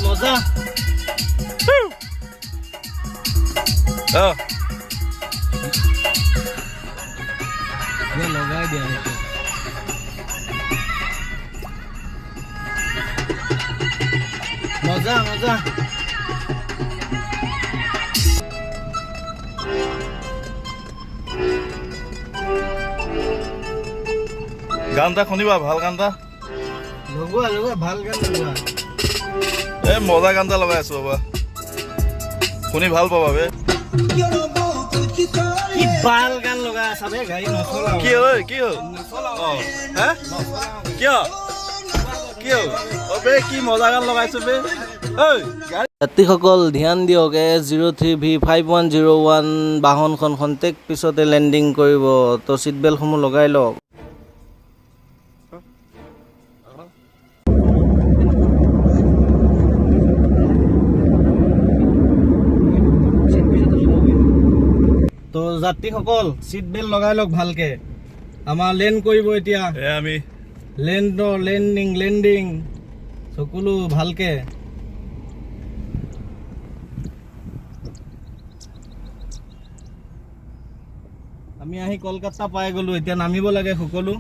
মজা। অ। লগাই দিয়া। মজা মজা। গান এটা শুনিবা, ভাল গান এটা। লগোৱা লগোৱা, ভাল গান লগোৱা। এ মজা গান এটা লগাই আছো বাবা, শুনি ভাল পাবা বে। কি ভাল গান লগাই আছা বে, গাড়ী নচলাও। কি হ'ল? কি হ'ল? অ হে, কিয় কি হ'ল? অ বে, কি মজা গান লগাইছো বে। ঐ। যাত্ৰীসকল ধ্যান দিয়ক, S 03 V 5101 বাহনখন খন্তেক পিছতে লেণ্ডিং কৰিব। তো চিট বেল্টসমূহ লগাই লওক। তো যাত্ৰীসকল, চিট বেল্ট লগাই লওক ভালকে। আমাৰ লেণ্ড কৰিব এতিয়া। এ আমি লেণ্ডিং লেণ্ডিং, সকলো ভালকে। আমি আহি কলকাতা পাই গ'লো, এতিয়া নামিব লাগে সকলো।